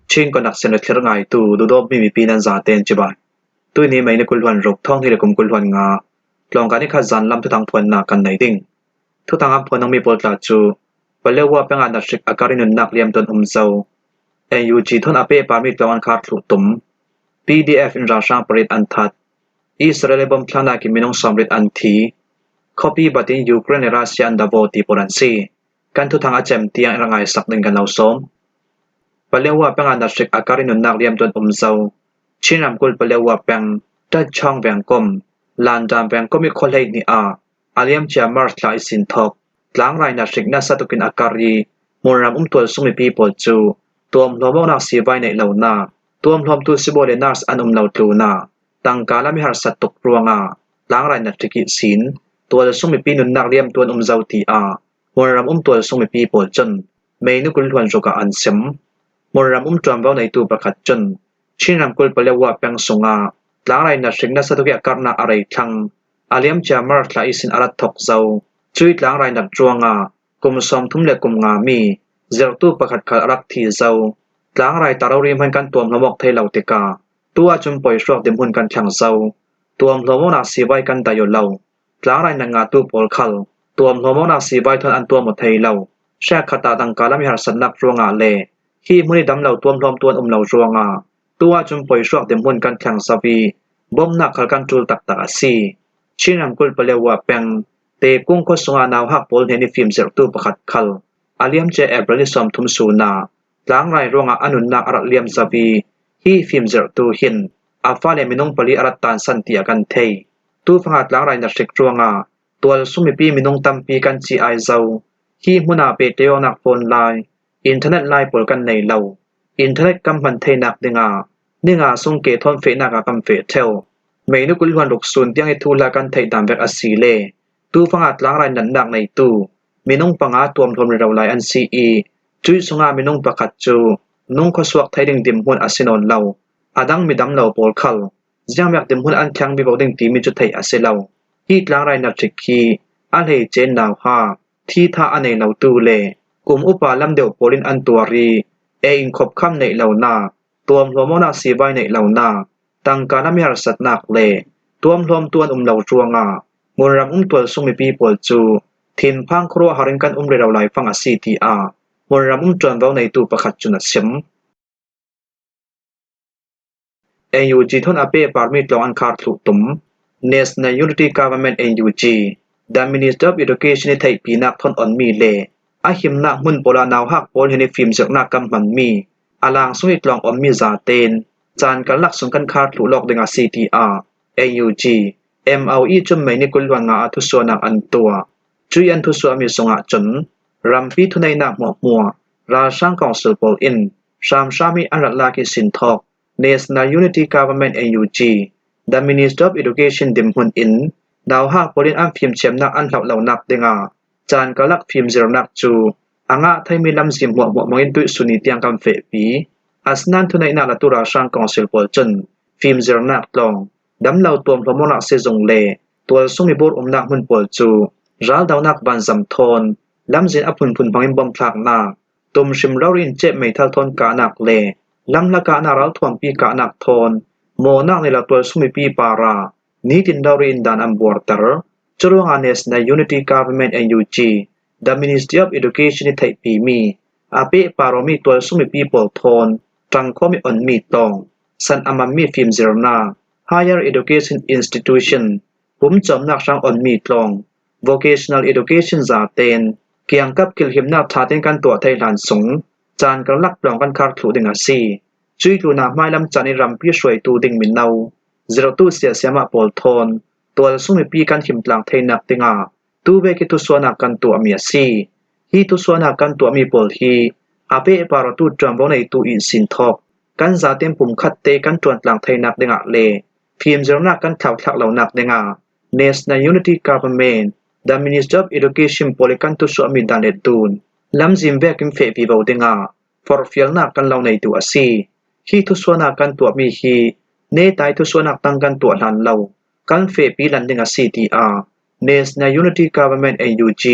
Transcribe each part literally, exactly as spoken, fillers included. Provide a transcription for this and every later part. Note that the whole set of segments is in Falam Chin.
Chin Connection le thlir ngaitu duhdawtmi mipi nan zaten cibai. Tuini May ni kul hluan ruk, thawng hnih le kum kul hluan nga, tlawngka ni khat zan lam thuthang phuanna kan nei ding. Thuthang a phuan dingmi pawl tla cu Paletwa peng ah nathrik a kar i nunnak liamtuan um zo. N U G thawn a pehparmi tlawng an khar thluh tum. P D F in ralhrang pariat an that. Israel i bomb thlaknak in minung sawmriat an thi. Khuapi batin Ukraine le Russia an davaw ti pawl an si. Kan thuthang a cem tiang in rak ngaisak ding kan lo sawm. Paletwa peng ah nathrik a kar i nunnak liamtuan um zo. Chin ramkulh Paletwa peng, Tachawng vengkom, Landam vengkom i khuahlei hnih ah a liamcia March thla i sin thawk tlangrai nathrik nasa tukin a kar i hmunram um tualsung mipi pawl cu tuamhlawm awknak sivai neih lonak, tuamhlawmtu sibawi le nurse an um lo tlunah, tangka lam i harsat tuk ruangah tlangrai nathrik ihsin tualsung mipi nunnak liamtuan um zo, tiah hmunram um tualsung mipi pawl cun May ni kul hluan ruk ah an sim. Hmunram um ṭuanvo neitu pakhat cun Chin ramkulh Paletwa peng sungah tlangrai nathrik nasa tuk i a karnak a rei thlang a liamcia March thla ihsin a rat thawk zo. Cui tlangrai nat ruangah kum sawmthum le kum nga mi zirhtu pakhat khal a rak thi zo. Tlangrai ta rori hman kan tuamhlawm awk thei lo tikah tu ahcun pawihruak dinhmun kan thleng zo. Tuamhlawm awknak sivai kan dai aw lo. Tlangrai nat ngahtu pawl khal tuamhlawm awknak sivai thawn an tuam aw thei lo. Hrekkhat ah tangka lam i harsatnak ruangah le hi hmun i damlo tuamhlawmtu an um lo ruangah tu ahcun pawihruak dinhmun kan thleng zo i bawmhnak khal kan ṭul taktak a si. Chin ramkulh Paletwa peng Tekung khua sungah nauhak pawl hnen i fimzirhtu pakhat khal a liamcia April ni sawmthum sun ah tlangrai ruangah a nunnak a rat liam zo i hi fimzirhtu hin a fale minung pali a rat tansan tiah kan thei. Tufanga tlangrai nathrik ruangah tualsung mipi minung tampi kan ci ai zo. Hi hmun ah pehtlaih awknak phone lai, internet lai pawl kan nei lo. Internet kan hman theinak dingah ni nga sung ke thawn fehnak ah kan feh ṭheu. May ni kul hluan ruk sun tiang i thuhla kan theih dan vek a si le tufanga tlangrai natnak neitu minung panga tuamhlawm rero lai an si i cuih sungah minung pakhat cu nung khuasuak thei ding dinhmun a si nawn lo. A dang midam lo pawl khal ziangvek dinhmun an thleng vivo ding timi cu theih a si lo. Hi tlangrai nathrik hi a hleice nauhak, thitha a nei lotu le kum upa lam deuh pawl in an tuar i e in khopkham neih lonak, tuamhlawm awknak sivai neih lonak, tangka lam i harsatnak le tuamhlawmtu an um lo ruangah hmunram um tualsung mipi pawl cu thinphang khuaruahhar in kan um rero lai fang a si, tiah hmunram um ṭuanvo neitu pakhat cun a sim. N U G thawn a pehparmi tlawng an khar thluh tum. National Unity Government, N U G, The Ministry of Education i theihpinak thawn onmi le a himnak hmun pawlah nauhak pawl hnen i fimzirhnak kan hmanmi a langsung i tlawng onmi zaten caan karlak sung kan khar thluh lawk ding a si, tiah N U G, M O E cun May ni kul hluan nga ah thusuahnak an tuah. Cui an thusuahmi sungah cun rampi thuneihnak hmuahhmuah ralhrang council pawl in hramhram i an rat lak i sin thawk National Unity Government, N U G, The Ministry of Education dinhmun in nauhak pawl in an fimthiamnak an hlauh lonak dingah caan karlak fimzirnak cu a ngah theimi lamzin hmuahhmuah hmangin tuihsun ni tiang kan fehpi. Asinain thuneihnak latu ralhrang council pawl cun fimzirnak tlawng, damlo tuamhlawm awknak sizung le tualsung i bur umnak hmun pawl cu raldonak vanzam thawn lamzin a phunphun hmangin bawmthlaknak, tumhrim rori in cep meithal thawn kahnak le lamhla kahnak ralthuampi kahnak thawn mawhnak nei lo tualsung mipi parah nitin rori in dan an buarter. Curuangah National Unity Government, N U G, The Ministry of Education i theihpimi a pehpar awmi tualsung mipi pawl thawn ṭangkhawm i onmi tlawng, san a manmi fimzirnak, higher education institution, pumcawmnak hrang onmi tlawng, vocational education zaten kiangkap kilhimnak ṭhaten kan tuah thei hlan sung caan karlak tlawng kan khar thluh ding a si. Cui tlunah hmailam caan i rampi hruaitu ding mino, zirhtu siahsiamah pawl thawn tualsung mipi kan him tlang theinak dingah tuvek i thusuahnak kan tuahmi a si. Hi thusuahnak kan tuahmi pawl hi a pehpar awtu ṭuanvo neitu ihsin thawk kan zaten pumkhatte kan ṭuan tlang theinak dingah le fimzirnak kan thlauthlak lonak dingah National Unity Government, The Ministry of Education pawl i kan thusuahmi dan le dun lamzin vekin feh vivo dingah forhfialnak kan lo neitu a si. Hi thusuahnak kan tuahmi hi netai thusuahnak tang kan tuah hlan lo, kan fehpi lan ding a si, tiah National Unity Government, N U G,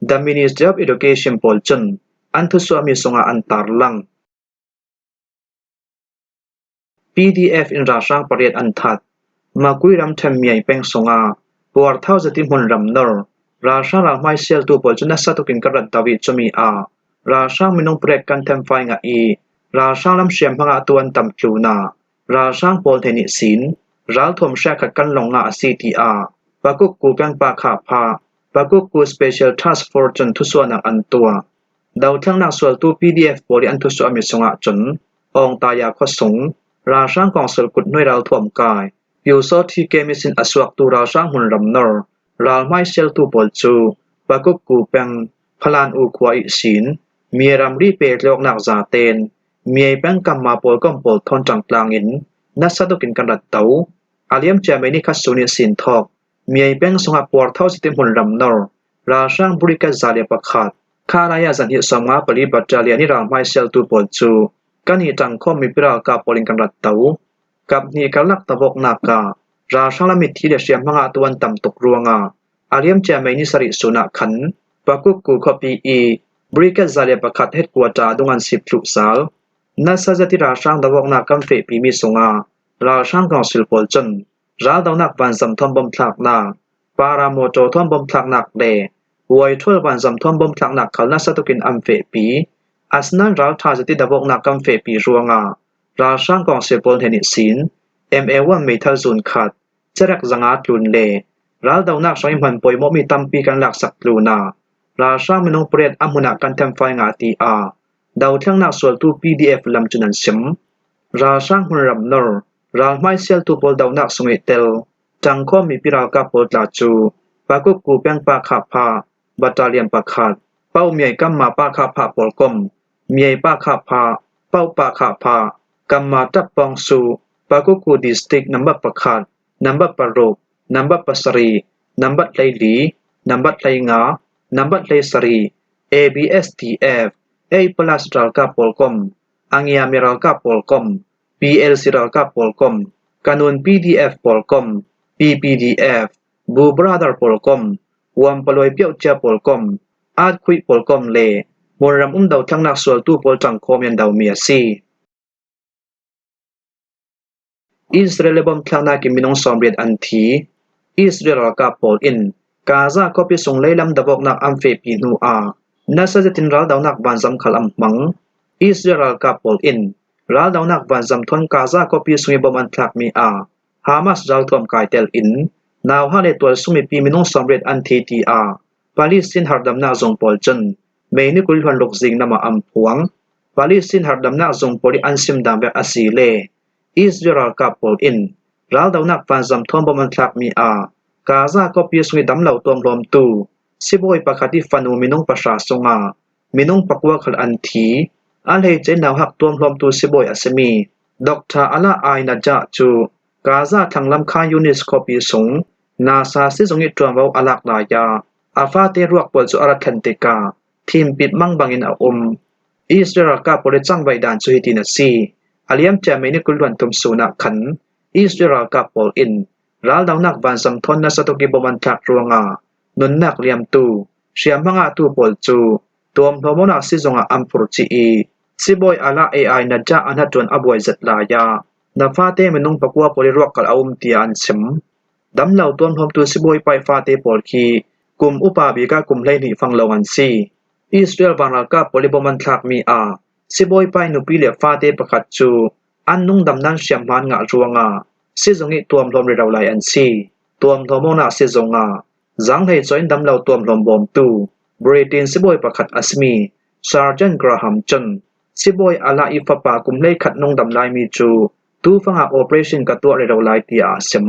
The Ministry of Education pawl cun an thusuahmi sungah an tarlang. P D F in ralhrang pariat an that. Makui ramṭhen Miai peng sungah puarthau zati hmun ram nor ralhrang ralhmai sialtu pawl cu nasa tukin kan rat do ih cumi ah ralhrang minung pariat kan themfai ngah ih ralhrang lam hriamhma ngahtu an tam tlunah ralhrang pawl hnen ihsin ralthuam hriakhat kan lawng ngah a si, tiah Pakukku peng Pakha Pha, Pakukku Special Task Force cun thusuahnak an tuah. Dothlengnak sualtu P D F pawl ih an thusuahmi sungah cun Awngtaya khuasung ralhrang kawngsil kuthnuai ralthuam kai Pyusawthi Kemis in a suaktu ralhrang hmun ram nor ralhmai sialtu pawl cu Pakukku peng Phalan U khua ihsin Mia ramri pehtlaihawknak zaten Miai peng Kamma pawlkom pawl thawn ṭangtlang in nasa tukin kan rat do. A liamcia Mei ni khat sun ihsin thawk Miai peng sungah puarthau zati hmun ram nor ralhrang Brigade za le pakhat, Khalaya zahnih sawmnga pali battalion ih ralhmai sialtu pawl cu kan ih ṭangkhawm mipi ralkap pawl in kan rat do. Kap hnih karlak tavawknak ah ralhrang lam ih thi le hriamhma ngahtu an tam tuk ruangah a liamcia Mei ni sarih sun ah khan Pakukku khuapi ih Brigade za le pakhat headquarter a dung an sip thluh sal. Nasa zati ralhrang tavawknak kan fehpimi sungah ralhrang kawngsil pawl cun raldonak vanzam thawn bom thlaknak, paramotor thawn bom thlaknak le Y twelve vanzam thawn bom thlaknak khal nasa tukin an fehpi. Asinain ralṭha zati tavawknak kan fehpi ruangah ralhrang kawngsil pawl hnen ihsin M A one meithal zun khat, cerek zanga tlun le raldonak hrangih hman pawimawhmi tampi kan laksak tlunah ralhrang minung pariat a hmun ah kan themfai ngah, tiah dothlengnak sualtu P D F lam cun an sim. Ralhrang hmun ram nor ralhmai sialtu pawl donak sung ih tel ṭangkhawm mipi ralkap pawl tla cu Pakukku peng Pakha Pha, battalion pakhat, Pauh Miai Kamma Pakha Pha pawlkom, Miai Pakha Pha, Pauh Pakha Pha, Kamma Ṭap Pawng Su, Pakukku District nambat pakhat, nambat paruk, nambat pasarih, nambat hleili, nambat hleinga, nambat hleisarih, A B S T F, eight plus ralkap pawlkom, Angiami ralkap pawlkom, P L C ralkap pawlkom, Kanun P D F pawlkom, P P D F, Bu Brother pawlkom, Uampaluai Piauhcia pawlkom, Atkhuih pawlkom le hmunram um dothlengnak sualtu pawl ṭangkhawm in domi a si. Israel ih bom thlaknak in minung sawmriat an thi. Israel ralkap pawl in Gaza khuapi sung leilam davawknak an fehpi hnu ah nasa zetin raldonak vanzam khal an hmang. Israel ralkap pawl in raldonak vanzam thawn Gaza khuapi sung ih bom an thlakmi ah Hamas ralthuam kai tel in nauhak le tual sung mipi minung sawmriat an thi, tiah Palestine harhdamnak zung pawl cun Mei ni kul hluan ruk zing lam ah an phuang. Palestine harhdamnak zung pawl ih an sim dan vek a si le Israel ralkap pawl in raldonak vanzam thawn bom an thlakmi ah Gaza khuapi sung ih damlo tuamhlawmtu sibawi pakhat ih fanu minung pahra sungah minung pakua khal an thi. A hleice nauhak tuamhlawmtu sibawi a simi Doctor Ala Ainajah cu Gaza thlanglam Khan Yunis khuapi sung Nasa sizung ih ṭuanvo a lak lai ah a fate ruak pawl cu a ra thlen tikah thimpit mang bangin a um. Israel ralkap pawl ih cangvaih dan cu hitin a si. A liamcia Mei ni kul hluan thum sun ah khan Israel ralkap pawl in raldonak vanzam thawn nasa tuk ih bom an thlak ruangah nunnak liamtu hriamhma ngahtu pawl cu tuamhlawm awknak sizung ah an phurh cih ih sibawi Ala Ainajah a hnaṭuan a buai zet lai ah na fate minung pakua pawl ih ruak khal a um, tiah an sim. Damlo tuamhlawmtu sibawi pa ih fate pawl khi kum upa bik ah kum hleihnih fang lo an si. Israel vanralkap pawl ih bom an thlakmi ah sibawi pa ih nupi le fate pakhat cu an nungdam nan hriamhma an ngah ruangah sizung ih tuamhlawm rero lai an si. Tuamhlawm awknak sizung ah zanghleicaw in damlo tuamhlawm bawmtu Britain sibawi pakhat a simi Sergeant Graham cun sibawi Ala ih fapa kum hleikhat nungdam laimi cu tufang ah operation ka tuah rero lai, tiah a sim.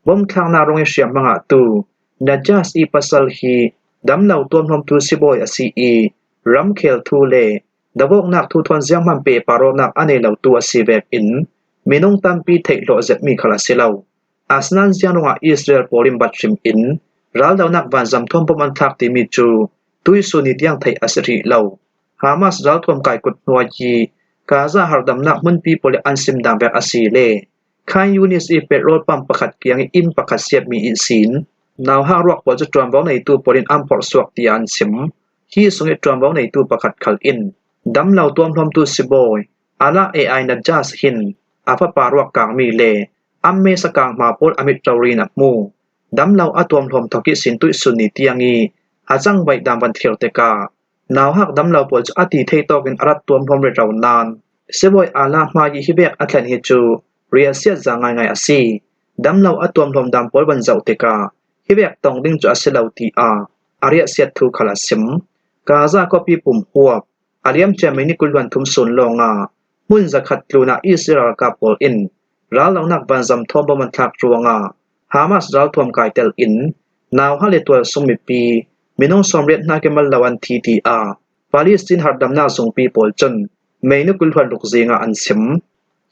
Bom thlaknak ruang ih hriamhma ngahtu Najah ih pasal hi damlo tuamhlawmtu sibawi a si ih ramkhel thu le davawknak thu thawn zianghman pehpar awknak a nei lotu a si vekin minung tampi theih hlawh zetmi khal a si lo. Asinain ziang ruangah Israel pawl in bat hrim in raldonak vanzam thawn bom an thlak timi cu tuihsun ni tiang theih a si hrih lo. Hamas ralthuam kai kut hnuai hi Gaza harhdamnak hmunpi pawl ih an sim dan vek a si le Khan Yunis ih petrol pump pakhat kiang ih inn pakhat siatmi ihsin nauhak ruak pawl cu ṭuanvo neitu pawl in an phorh suak, tiah an sim. Hi sung ih ṭuanvo neitu pakhat khal in damlo tuamhlawmtu sibawi Ala Ainajah hin a fapa ruak kangmi le a mesa kanghma pawl a mit rori in a hmu. Damlo a tuamhlawm thawk ihsin tuihsun ni tiang i a cangvaih dam van thlir tikah nauhak damlo pawl cu a ti thei tawkin a rat tuamhlawm rero nain sibawi aa la hma i hivek a thlen hi cu riahsiat za ngaingai a si. Damlo a tuamhlawm dam pawl van zoh tikah hivek tong ding cu a si lo, tiah a riahsiat thu khal a sim. Gaza khuapi pum huap a liamcia mei ni kul hluan thum sun lawngah hmun zakhat tlunah Israel ralkap pawl in raldonak vanzam thawm bom an thlak ruangah Hamas ralthuam kai tel in nauhak le tualsung mipi minung sawmriat hna kemal lo an thi, tiah Palestine harhdamnak zungpi pawl cun mei ni kul hluan ruk zingah an sim.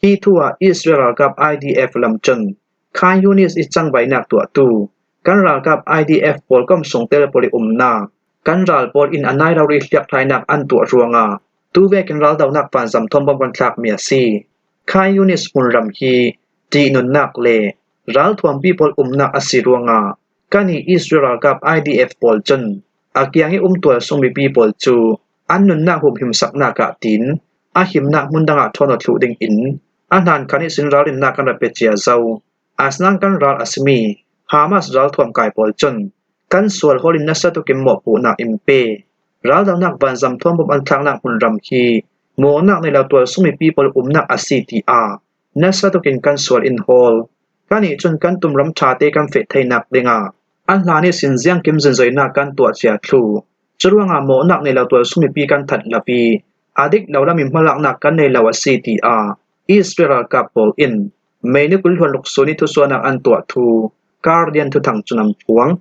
Hi thu ah Israel ralkap I D F lam cun Khan Yunis i cangvaihnak tuahtu kan ralkap I D F pawl kom sung tel pawl i umnak kan ral pawl in a nai rori hliakhlainak an tuah ruangah tu vekin raldonak vanzam thawm bom kan thlakmi a si. Khan Yunis hmunram hi ṭihnunnak le ralthuampi pawl umnak a si ruangah kan i Israel ralkap I D F pawl cun a kiang i um tualsung mipi pawl cu an nunnak humhimsaknak ah tiin a himnak hmun dangah ṭhawn aw thluh dingin a hnankhan ihsin ralrinnak kan rak pe cia zo. Asinain kan ral a simi Hamas ralthuam kai pawl cun kan sual hawl in nasa tukin mawhpuhnak in pe. Raldonak vanzam thawm bom an thlaknak hmunram hi mawhnak nei lo tualsung mipi pawl umnak a si, tiah nasa tukin kan sual in hawl. Kan ih cun kan tumram ṭhate kan feh theinak dingah an hlan ihsin ziangkim zunzoinak kan tuah cia thluh. Curuangah mawhnak nei lo tualsung mipi kan that lo i a dik lo lam i hmalaknak kan nei lo a si, tiah Israel ralkap pawl in mei ni kul hluan ruk sun i thusuahnak an tuah thu Guardian thuthang cun an phuang.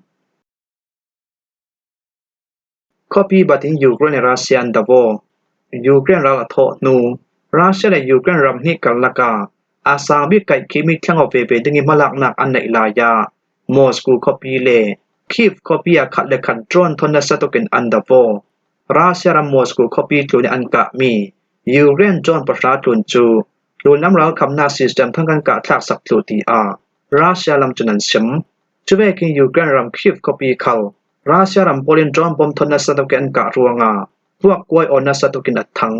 Khuapi batin Ukraine le Russia an do aw. Ukraine ral a thawh hnu Russia le Ukraine ram hnih karlakah a sang bik kaihkhihmi thleng aw veve ding i hmalaknak an neih lai ah Moscow khuapi le Kyiv khuapi ah khat le khat drone thawn nasa tukin an do aw. Russia ram Moscow khuapi tlun i an kahmi Ukraine drone pahra tlun cu tlunlam ralkhamnak system thawn kan kah thlaksak thluh, tiah Russia lam cun an sim. Cuvekin Ukraine ram Kyiv khuapi khal Russia ram pawl in drone bom thawn nasa tukin an kah ruangah puak kuai aw nasa tukin a thang.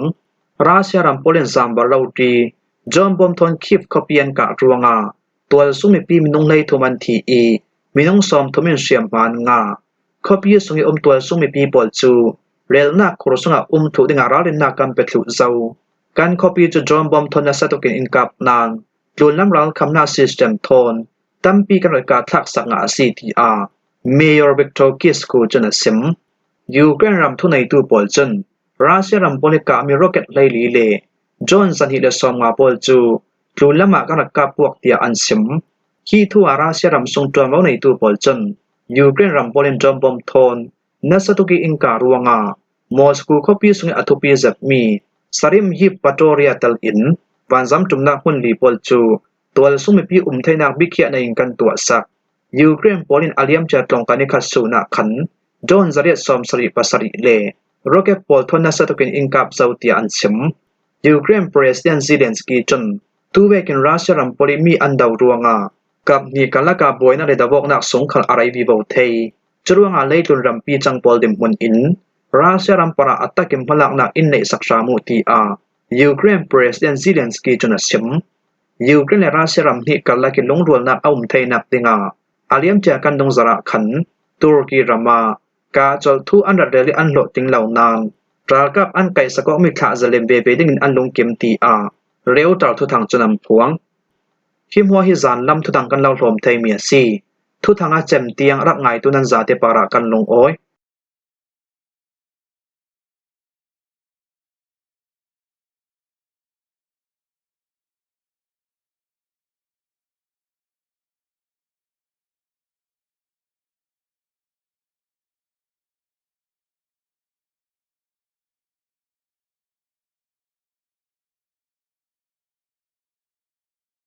Russia ram pawl in zam bar lo ṭi drone bom thawn Kyiv khuapi an kah ruangah tualsung mipi minung hleithum an thi i minung sawmthum in hriamhma an ngah. Khuapi sung i um tualsung mipi pawl cu relnak khur sungah um thluh dingah ralrinnak kan pe thluh zo. Kan khuapi cu drone bom thawn nasa tukin in kap nain tlunlam ralkhamnak system thawn tampi kan rak kah thlaksak ngah a si, tiah Mayor Viktor Klitschko cun a sim. Ukraine ram thuneitu pawl cun Russia ram pawl i kahmi rocket hleili le drone zahnih le sawmnga pawl cu tlunlam ah kan rak kap puak, tiah an sim. Hi thu ah Russia ram sung ṭuanvo neitu pawl cun Ukraine ram pawl in drone bom thawn nasa tuk i in kah ruangah Moscow khuapi sung i a thupi zetmi Sarim Yevpatoria tel in vanzam ṭumnak hmun li pawl cu tualsung mipi um theinak bikhiahna in kan tuahsak. Ukraine pawl in a liamcia tlawngkai ni khat sun ah khan drone zariat sawmsarih pasarih le rocket pawl thawn nasa tukin in kap zo, tiah an sim. Ukraine President Zelensky cun tu vekin Russia ram pawl i mi an do ruangah kap hnih karlakah buainak le davawknak sung khal a rei vivo thei. Curuangah leitlun rampi cang pawl dinhmun in Russia ram parah a tak in hmalaknak in neihsak hram uh, tiah Ukraine President Zelensky cun a sim. Ukraine le Russia ram hnih karlak i lungrualnak a um theinak dingah a liamcia kan dungzarh ah khan Turkey ram ah kah colh thu an rat rel i an hlawhtling lo nain ralkap an kaihsak awkmi thlah zalen veve dingin an lungkim, tiah Reuters thuthang cun an phuang. Hi hmuah hi zan lam thuthang kan lo hlawm theimi a si. Thuthang a cem tiang rak ngaitu nan zate parah kan lungawi.